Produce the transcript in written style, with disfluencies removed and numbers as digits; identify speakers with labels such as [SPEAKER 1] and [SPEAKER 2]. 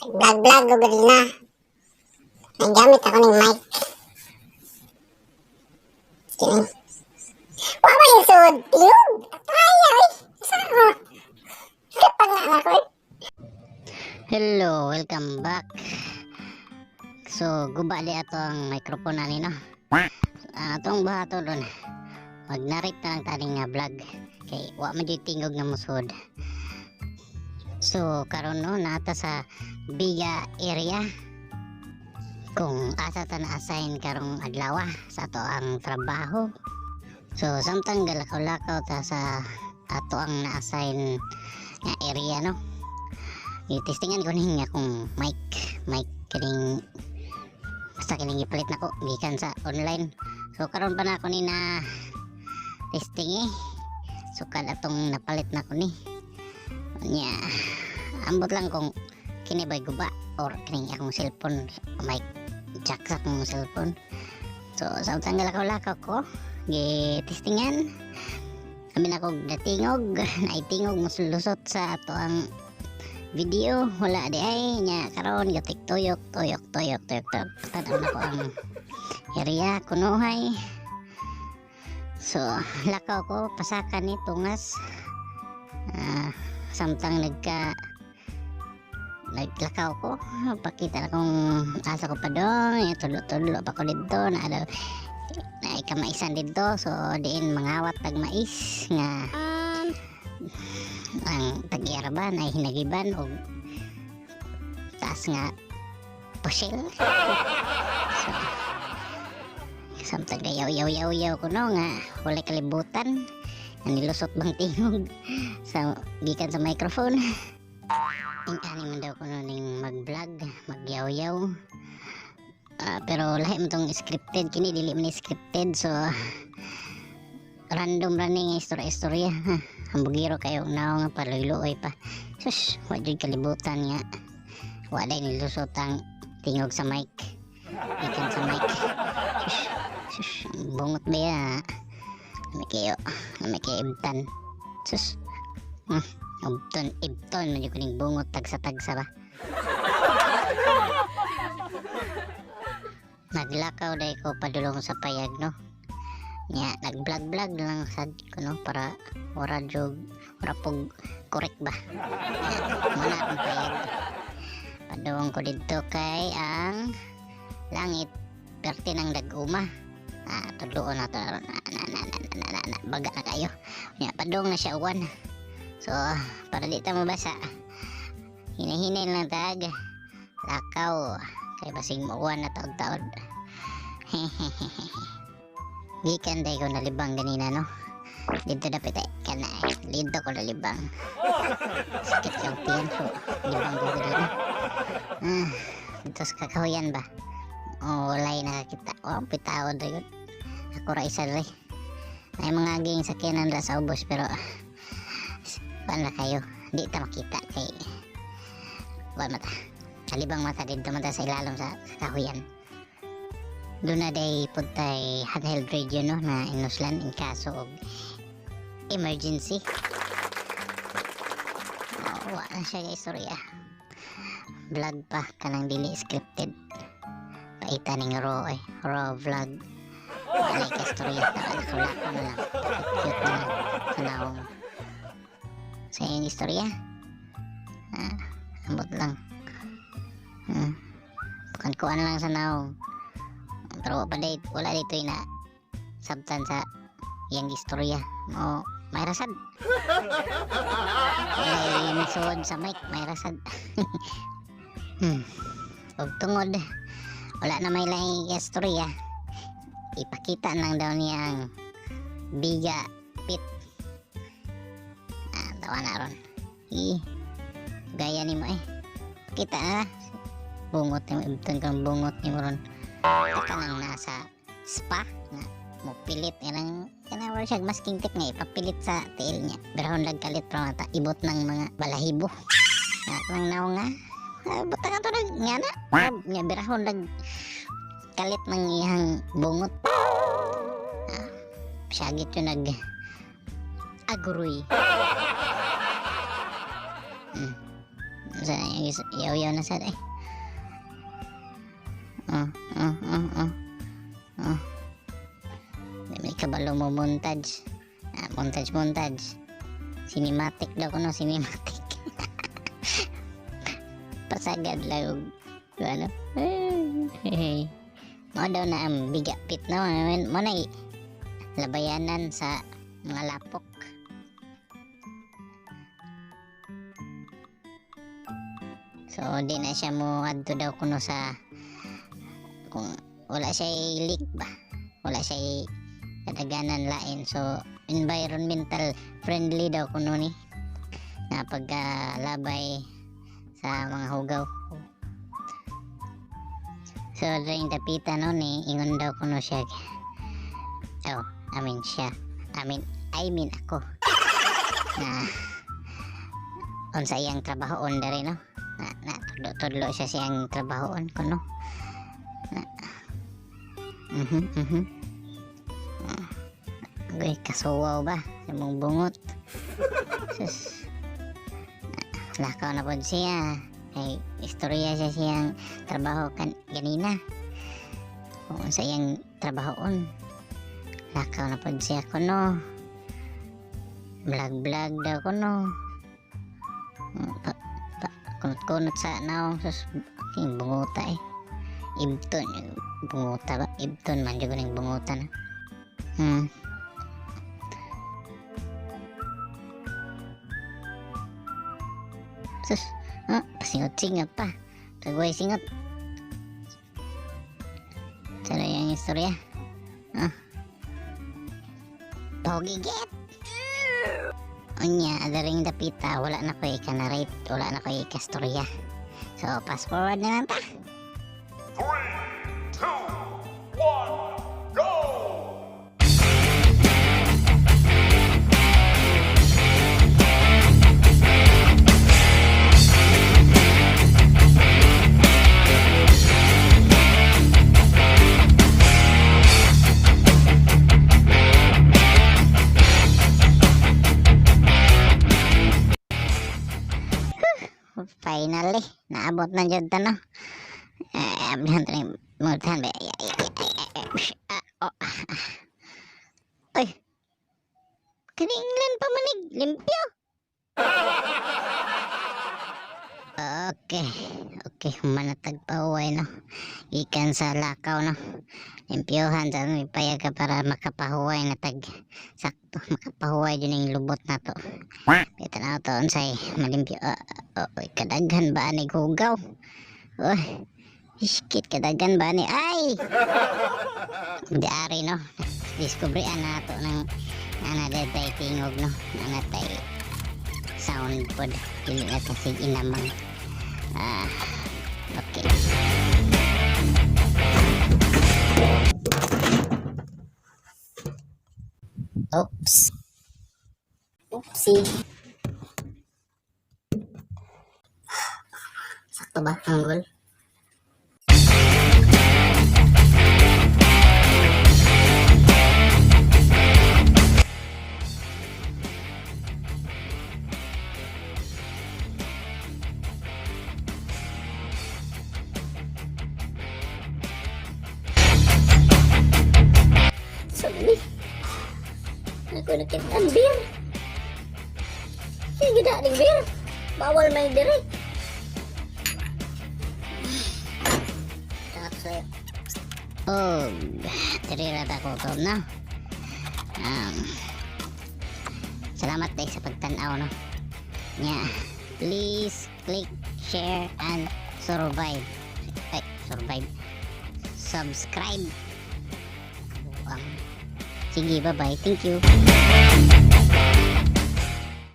[SPEAKER 1] Vlog-vlog ko ganina. Ang gamit ako ng mic. Kini. Wa ba yung sud? Tingog! Ay, ay! Saan ko? Kapag na ako eh.
[SPEAKER 2] Hello, welcome back. So, guba di ato ang microphone ani, no. Ang atong buhaton ron, mag-narrate na lang tani nga vlog kay wa man jud tingog nga musod. So, karon no, naa ta sa Biga area kung asa ta na-assign karong adlaw sa ato ang trabaho. So, samtang galakaw-lakaw ta sa ato ang na-assign nga area, no, i-testingan ko ning akong mic kining basta kining gipalit nako gikan sa online. So karon pa na ako ni na testing eh. So kad atong napalit na ko ni nya, ambot lang kung kini ba'y guba or kining akong cellphone mic jack sa akong cellphone. So samtang galakaw-lakaw ko, gi-testingan kami na kog natingog, naitingog musulusot sa ato ang video. Wala di ay. Nya karon gatik tuyok tuyok tuyok tuyok tuyok. Tan-aw na ko ang area kunuhay. So lakaw ko pasaka ni tungas. Samtang naglakaw ko, pakita na kung asa ko pa dong. Tulo-tulo pa ko dito na daw na kamaisan dito. So diin mangawat tag mais nga ang tag-iraban ay hinagiban og taas nga pusil. So samtang yaw yaw yaw yaw ko no nga walay kalibutan nga nilusot bang tingog sa gikan sa microphone. Ing ani man daw kuno ning mag-vlog, magyaw-yaw. Pero lahi mo tong scripted kini, dili man ni scripted, so random ra ni nga istorya-istorya. Ha, hambugiro kayo naong nga paluyloy pa. Sus, wa jud kalibutan nga wa day nilusot ang tingog sa mic gikan sa mic. Sus, sus, bungot ba ya? Lami kayo, lami kayo ibtan. Sus, ibton, ibton man jud kuning bungot tagsa-tagsa ba. Naglakaw day ko padulong sa payag, no. Nya nag-vlog-vlog lang sad ko no para ora jog ora pog correct ba. Nya muna akong payag. Padulong ko didto kay ang langit perti ng dag-uma. Tudloon na to na na na na na na, na, na, baga na kayo. Nya padung na siya uwan. So para di ta mabasa, hinahinay lang tag lakaw kay basig mauwan na taod-taod. Gikan day ko nalibang ganina, no. Dito dapit ay kana eh. Dito ko nalibang. Sakit yung tiyan so libang ko ganina. Dito sa kakahuyan ba? Oh, walay nakakita. Oh, pitaw dre yun. Ako ra isa dre. May mga ging sakyanan ra sa ubos pero wala kayo. Di ta makita kay wala mata. Kalibang mata dito mata sa ilalom sa kakahuyan. Doon na day puntay handheld radio no na inuslan in kaso og emergency. Oh, wala siya guys, sorry ah. Vlog pa kanang dili scripted. Paita ning raw eh, raw vlog. Wala ka istorya, nakalako na lang. Cute na lang sa naong. Sa iyong istorya. Ambot lang. Kuan lang sa naong. Pero pa date, wala dito na sabtan sa iyang istorya. Mo may rasad. Walay misuod sa mic, may rasad. Og tungod wala na may laing istorya, ipakita lang daw niya ang biga pit. Tawa na ron. I, gaya ni mo eh. Pakita na. Bungot ni mo, ibton kang bungot ni mo ron. Taka nang nasa spa nga mo pilit kanang kanang wala siya masking tape nga ipapilit sa tiil niya. Pero nagkalit pa mata ibot ng mga balahibo. Nga nang naong nga. Buta ka to nag nga na. Nga birahon nag kalit ng iyang bungot. Syagit yun nag aguroy. Sa yaw-yaw na sad eh. Oh. Oh. Di may kabalo mo montage. Ah, montage, montage. Cinematic daw kuno, cinematic. Pasagad lang og ano. Hey. Mao daw na ang Biga Pit, no. Mo na labayanan sa mga lapok. So di na siya mo adto daw kuno sa kung wala siya leak ba. Wala siya kadaganan lain. So environmental friendly daw kuno ni na pagkalabay sa mga hugaw. So during dapita no ni ingon daw kuno siya. Oh, I mean siya. I mean ako. Na unsa iyang trabahoon diri, no? Na tudlo, tudlo siya siyang trabahoon kuno. Na. Ah. Agoy, kasuwaw ba sa mong bungot. Sus. Lakaw na pod siya. Ay, istorya siya siyang trabaho kan ganina. Kung unsa iyang trabahoon. Lakaw na pod siya kuno. Vlog-vlog daw kuno. Pa, pa, kunot-kunot sa naong, sus, king bunguta eh. Ibton, bunguta ba? Ibton man jud ning bunguta na. Sus, ah, pasingot-singot pa. Tagway singot. Sana yung istorya. Ah. Pogigit! Unya, adaring dapita, wala na ko ika-narrate, wala na ko ika-storya. So, fast forward na lang ta.
[SPEAKER 3] 3, 2, 1, go!
[SPEAKER 2] Finally, naabot na jud ta, no. Eh, ablihan ta ning multahan ba. Ay, ay, ay, ay, ay, ay, ah, oh, ah, ah. Uy. Kaninglan pa manig, limpyo. Okay, humanatag pa huway, no. Ikan sa lakaw, no. Limpyohan sa may payag ka para makapahuway na tag sakto, makapahuway din yung lubot na to. Ito na ito, unsay malimpyo. Ah, ah, oh, kadaghan ba ni hugaw? Uy, iskit kadaghan ba ni? Ay! Di ari, no. Discovery na to ng ana tay tingog, no. Ana tay sound pod. Dili na kasi inamang. Ah, okay. Oops. Oopsie. Sakto ba ang goal? Sabi, ako nakita ang beer. Sige na, ning beer. Bawal may direct. Tapos, oh, diri ra ta ko no. Salamat dahil sa pagtanaw, no. Nya, please click, share, and survive. Ay, survive. Subscribe. Sige, bye-bye. Thank you.